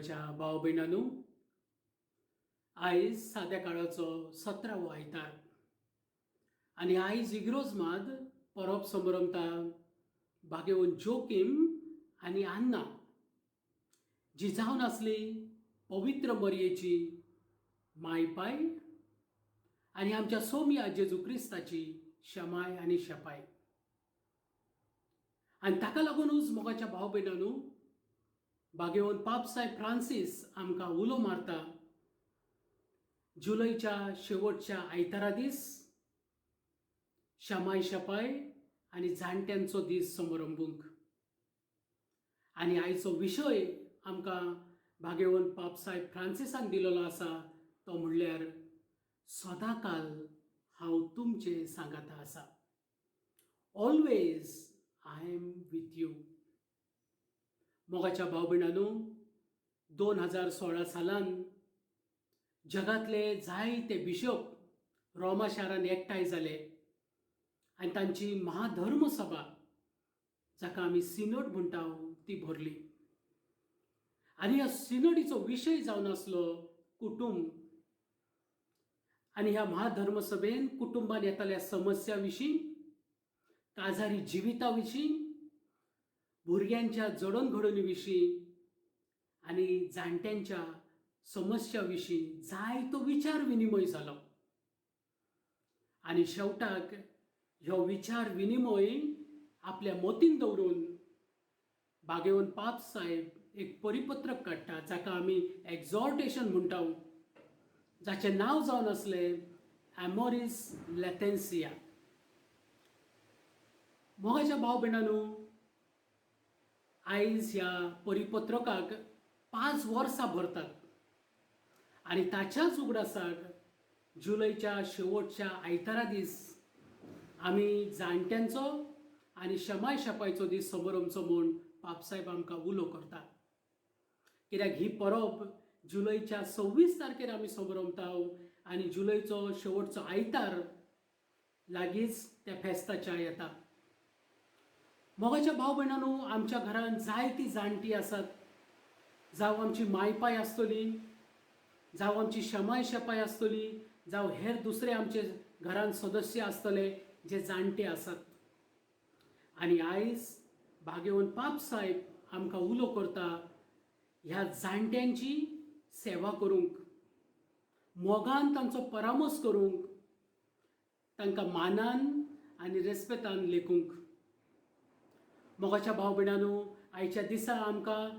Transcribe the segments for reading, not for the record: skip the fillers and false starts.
मोगाच्या भाव भयणांनो, आयज साद्या काळाचो 17वो आयतार आनी आयज इग्रोज मात परब समरमता भागेवन जोकीम आनी आन्ना, जी जावन आसली पवित्र मरयेची मायपाय आनी आमच्या सोमया जेजू क्रिस्ताची शमाय आनी शपाय. आनी ताका लागुनूच मोगाच्या भाव भयणांनो, भागेवन पापसाहेब फ्रांसीस आमकां उलो मारता, जुलयच्या शेवटच्या आयतारा दीस शमाय शपाय आनी जाणट्यांचो दीस समारंभूंक. आनी आयचो विशय आमकां भागेवन पापसाहेब फ्रांसिसान दिलेलो आसा, तो म्हणल्यार सदांकाल हांव तुमचे सांगाता आसा, Always I am with you. मोगाच्या भाव भयणांनो, 2016 सालान जगांतले जायते बिशप रोमा शारान एकठांय जाले आनी तांची महाधर्म सभा, जाका आमी सिनोड म्हणटा, ती भरली. आनी ह्या सिनोडीचो विशय जावन आसलो कुटुंब. आनी ह्या महाधर्म सभेन कुटुंबान येताल्या समस्या विशीं, काजारी जिविता विशीं, भुरग्यांच्या जडणघडणी विशीं आनी जाणट्यांच्या समस्या विशीं जायतो विचार विनिमय जालो. आनी शेवटाक ह्यो विचार विनिमय आपल्या मतीन दवरून बागेवन पाप साहेब एक परिपत्रक काडटा, जाका आमी एक्झॉर्टेशन म्हणटा, जाचें नांव जावन आसलें एमोरीस लेटेन्सिया. मोगाच्या भाव भयणांनो, आयज ह्या परिपत्रकाक 5 वर्सां भरतात आनी ताच्याच उगडासाक जुलयच्या शेवटच्या आयतारा दीस आमी जाणट्यांचो आनी शमाय शपायचो दीस समरमचो म्हूण पापसाहेब आमकां उलो करता. कित्याक ही परब जुलयच्या 26 तारखेर आमी समरमता आनी जुलयचो शेवटचो आयतार लागींच त्या फेस्ताच्या येता. मोगाच्या भाव भयणांनो, आमच्या घरांत जायतीं जाणटीं आसात, जावं आमची मायपाय आसतली, जावं आमची शमाय शेपाय आसतली, जावं हेर दुसरे आमचे घरांत सदस्य आसतले जे जाणटे आसात. आनी आयज भागेवन पाप साहेब आमकां उलो करता, ह्या जाणट्यांची सेवा करूंक, मोगान तांचो परामर्श करूंक, तांकां मानान आनी रेस्पेतान लेखूंक. मोगाच्या भाव भयणांनो, आयच्या दिसा आमकां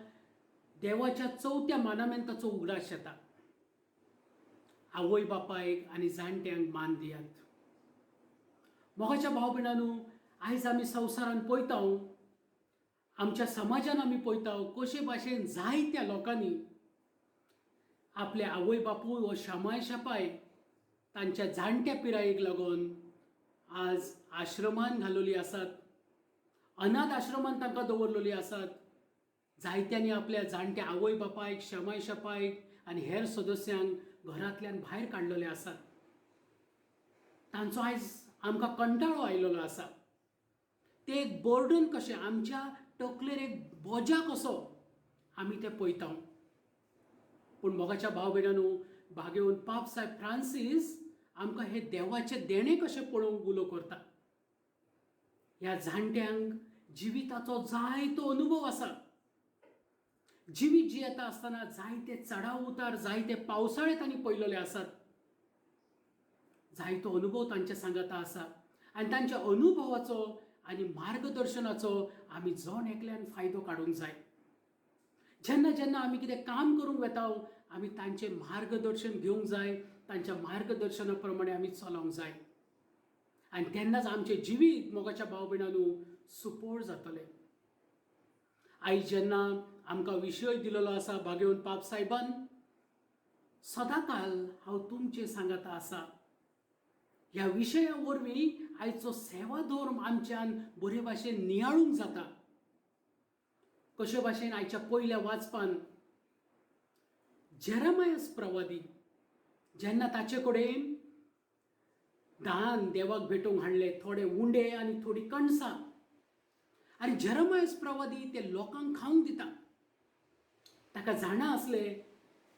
देवाच्या चवथ्या मानामेंताचो उगडास येता, आवय बापायक आनी जाणट्यांक मान दियात. मोगाच्या भाव भयणांनो, आयज आमी संवसारान पळयता, आमच्या समाजान आमी पळयता, कशे भाशेन जायत्या लोकांनी आपले आवय बापूय व शामाय शापाय तांच्या जाणट्या पिरायेक लागून आज आश्रमान घालवली आसात, अनाथ आश्रमान तांकां दवरलेली आसात. जायत्यांनी आपल्या जाणट्या आवय बापायक, शमाय शपायक आनी हेर सदस्यांक घरांतल्यान भायर काडलेले आसात. तांचो आयज आमकां कंटाळो आयलेलो आसा. ते एक बर्डन कशें, आमच्या तकलेर एक बोजा कसो आमी ते पळयता. पूण मोगाच्या भाव भयणांनो, भागेवन पाप साहेब फ्रांसीस आमकां हे देवाचें देणें कशें पळोवंक उलो करता. ह्या जाणट्यांक जिविताचो जायतो अनुभव आसा. जिवीत जियेता आसतना जायते चडाव उतार, जायते पावसाळे तांणी पळयलेले आसात. जायतो अनुभव तांच्या सांगाता आसा आनी तांच्या अनुभवाचो आनी मार्गदर्शनाचो आमी जण एकल्यान फायदो काडूंक जाय. जेन्ना जेन्ना आमी कितें काम करूंक वेता, आमी तांचें मार्गदर्शन घेवंक जाय, तांच्या मार्गदर्शना प्रमाणे आमी चलोवंक जाय आनी तेन्नाच आमचें जिवीत, मोगाच्या भाव भयणांनो, सुपोळ जातलें. आयज जेन्ना आमकां विशय दिलेलो आसा भागेवन पाप साहेबान, सदांकाल हांव तुमचे सांगाता आसा, ह्या विशया वरवीं आयचो सेवा धर्म आमच्यान बरे भाशेन नियाळूंक जाता. कशे भाशेन आयच्या पयल्या वाचपान जेरामायस प्रवादी जेन्ना ताचे कडेन दान देवाक भेटोवंक हाडले, थोडे उंडे आनी थोडी कणसां, आनी जेरमायस प्रवादी ते लोकांक खावंक दिता. ताका जाणा आसलें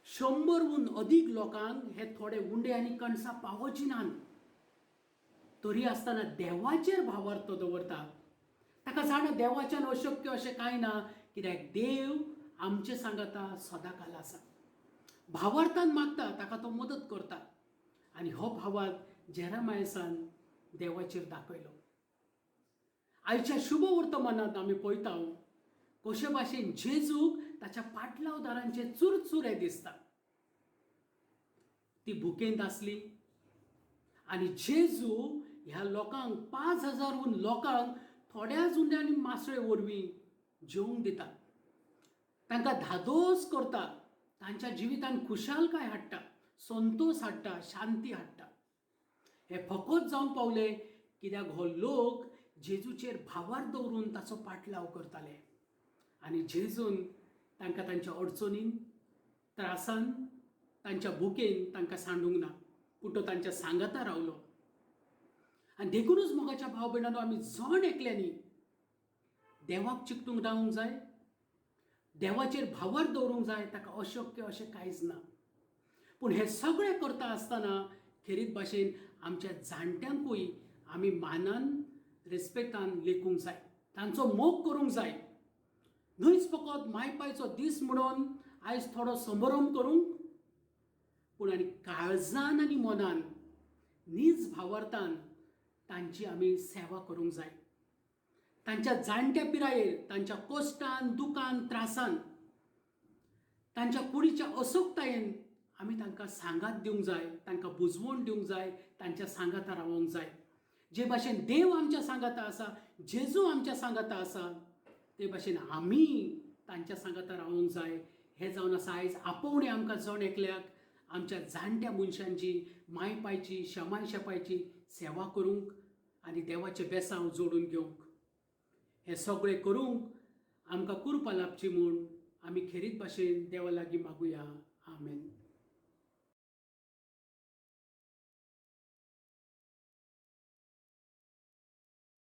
शंबरहून अदीक लोकांक हे थोडे उंडे आनी कणसां पावोची नात. तरी आसतना देवाचेर भावार्थ तो दवरता. ताका जाणा देवाच्यान अशक्य अशें कांय ना, कित्याक देव आमचे सांगाता सदांकाल आसा. भावार्थान मागता ताका तो मदत करता आनी हो भावार्थ जेरामायसान देवाचेर दाखयलो. आयच्या शुभ वर्तमानांत आमी पळयता कशे भाशेन जेजूक ताच्या पाटलावदारांचे चुरचुरे दिसता. ती भुकेंत आसली आनी जेजू ह्या लोकांक 5000हून लोकांक थोड्याच उंड्या आनी मासळे वरवीं जेवंक दिता, तांकां धादोस करता, तांच्या जिवितान खुशालकाय हाडटा, संतोश हाडटा, शांती हाडटा. हे फकत जावंक पावले कित्याक हो लोक जेजूचेर भावार्थ दवरून ताचो पाटलाव करताले आनी जेजून तांकां तांच्या अडचणीन, त्रासान, तांच्या भुकेन तांकां सांडूंक ना, पूण तो तांच्या सांगाता रावलो. आनी देखुनूच मोगाच्या भाव भयणांनो, आमी जण एकल्यांनी देवाक चिकटूंक रावंक जाय, देवाचेर भावार्थ दवरूंक जाय. ताका अशक्य अशें कांयच ना. पूण हें सगळें करता आसतना खेरीत भाशेन आमच्या जाणट्यांकूय आमी मानान, रेस्पेक्टान लेखूंक जाय, तांचो मोग करूंक जाय. न्हयच फकत मायपायचो दीस म्हणून आयज थोडो समारंभ करूंक, पूण आनी काळजान आनी मनान नीज भावार्थान तांची आमी सेवा करूंक जाय. तांच्या जाणट्या पिरायेर तांच्या कश्टान, दुखान, त्रासान, तांच्या कुडीच्या असोकतायेन आमी तांकां सांगात दिवंक जाय, तांकां बुजवण दिवंक जाय, तांच्या सांगाता रावोंक जाय. जे भाशेन देव आमच्या सांगाता आसा, जेजू आमच्या सांगाता आसा, ते भाशेन आमी तांच्या सांगाता रावोंक जाय. हें जावन आसा आयज आपोवणें आमकां जण एकल्याक आमच्या जाणट्या मनशांची, मायपायची, शमाय शेपायची सेवा करूंक आनी देवाचें बेसांव जोडून घेवंक. हें सगळें करूंक आमकां कुरपा लाबची म्हूण आमी खेरीत भाशेन देवा लागीं मागुया. आमेन.